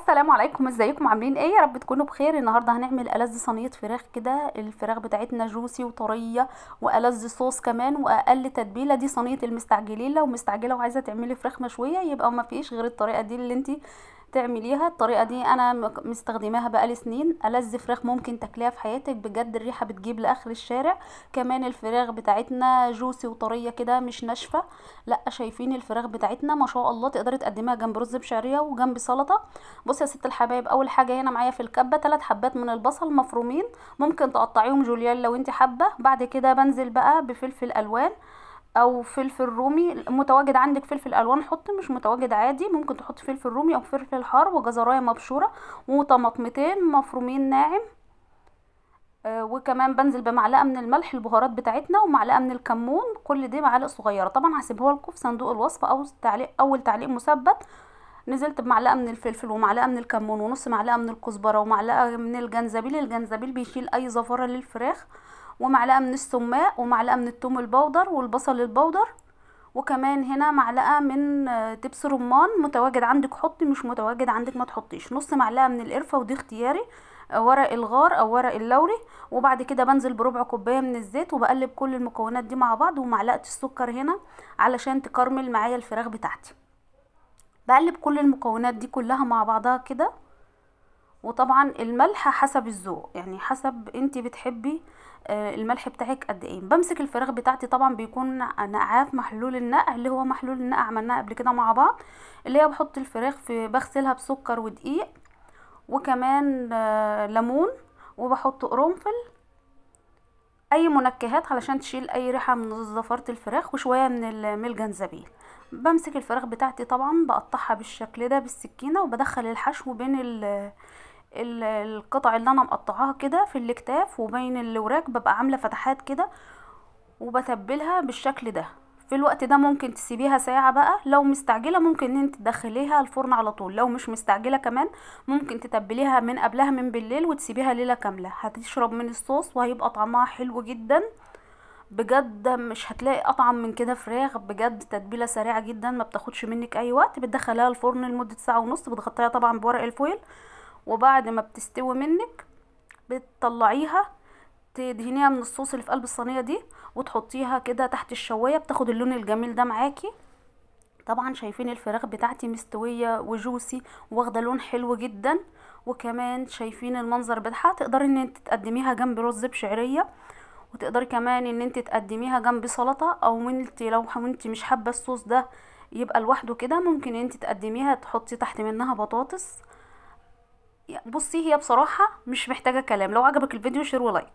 السلام عليكم، ازيكم؟ عاملين ايه؟ يا رب تكونوا بخير. النهارده هنعمل ألذ صينية فراخ كده. الفراخ بتاعتنا juicy وطريه وألذ صوص كمان واقل تتبيله. دي صينية المستعجلين. لو مستعجلة وعايزه تعملي فراخ مشوية يبقى ما فيش غير الطريقة دي اللي انت تعمليها. الطريقة دي انا مستخدماها بقالي سنين. ألذ فراخ ممكن تاكليها في حياتك بجد. الريحة بتجيب لاخر الشارع. كمان الفراخ بتاعتنا juicy وطريه كده، مش ناشفة. لا، شايفين الفراخ بتاعتنا ما شاء الله؟ تقدري تقدميها جنب رز بشعريه وجنب سلطة. بصي يا ست الحبايب، اول حاجة هنا معايا في الكبه 3 حبات من البصل مفرومين، ممكن تقطعيهم جوليان لو انت حابة. بعد كده بنزل بقى بفلفل الوان او فلفل رومي. متواجد عندك فلفل الوان حطي، مش متواجد عادي ممكن تحطي فلفل رومي او فلفل حار، وجزرايه مبشوره وطماطمتين مفرومين ناعم. وكمان بنزل بمعلقه من الملح، البهارات بتاعتنا، ومعلقة من الكمون. كل دي معالق صغيرة. طبعا هسيبها لكم في صندوق الوصف او تعليق، اول تعليق مثبت. نزلت بمعلقه من الفلفل ومعلقة من الكمون ونص معلقه من الكزبره ومعلقة من الجنزبيل. الجنزبيل بيشيل اي زفره للفراخ. ومعلقة من السماق ومعلقة من الثوم البودر والبصل البودر. وكمان هنا معلقه من دبس رمان. متواجد عندك حطي، مش متواجد عندك ما تحطيش. نص معلقه من القرفه، ودي اختياري، ورق الغار او ورق اللوري. وبعد كده بنزل بربع كوباية من الزيت وبقلب كل المكونات دي مع بعض. ومعلقة السكر هنا علشان تكرمل معايا الفراخ بتاعتي. بقلب كل المكونات دي كلها مع بعضها كده. وطبعا الملح حسب الذوق، يعني حسب انتي بتحبي الملح بتاعك قد ايه. بمسك الفراخ بتاعتي، طبعا بيكون نقعاه في محلول النقع، اللي هو محلول النقع عملناه قبل كده مع بعض، اللي هي بحط الفراخ في، بغسلها بسكر ودقيق وكمان ليمون، وبحط قرنفل، اي منكهات علشان تشيل اي ريحه من زفاره الفراخ، وشوية من الجنزبيل. بمسك الفراخ بتاعتي طبعا بقطعها بالشكل ده بالسكينة، وبدخل الحشو بين القطع اللي انا مقطعاها كده في الاكتاف وبين الوراك، ببقى عامله فتحات كده وبتبلها بالشكل ده. في الوقت ده ممكن تسيبيها ساعة بقى، لو مستعجلة ممكن ان انت تدخليها الفرن على طول، لو مش مستعجلة كمان ممكن تتبليها من قبلها من بالليل وتسيبيها ليلة كاملة، هتشرب من الصوص وهيبقى طعمها حلو جدا بجد. مش هتلاقي اطعم من كده فراخ بجد. تتبيله سريعة جدا، ما بتاخدش منك اي وقت. بتدخليها الفرن لمدة ساعة ونص، بتغطيها طبعا بورق الفويل، وبعد ما بتستوي منك بتطلعيها تدهنيها من الصوص اللي في قلب الصينية دي، وتحطيها كده تحت الشوايه، بتاخد اللون الجميل ده معاكي. طبعا شايفين الفراخ بتاعتي مستوية وجوسي واخده لون حلو جدا، وكمان شايفين المنظر بتاعها. تقدري ان انت تقدميها جنب رز بشعريه، وتقدري كمان ان انت تقدميها جنب سلطة، او انت لو انت مش حابة الصوص ده يبقى لوحده كده ممكن انت تقدميها تحطي تحت منها بطاطس. بصي هي بصراحة مش محتاجه كلام. لو عجبك الفيديو share و like.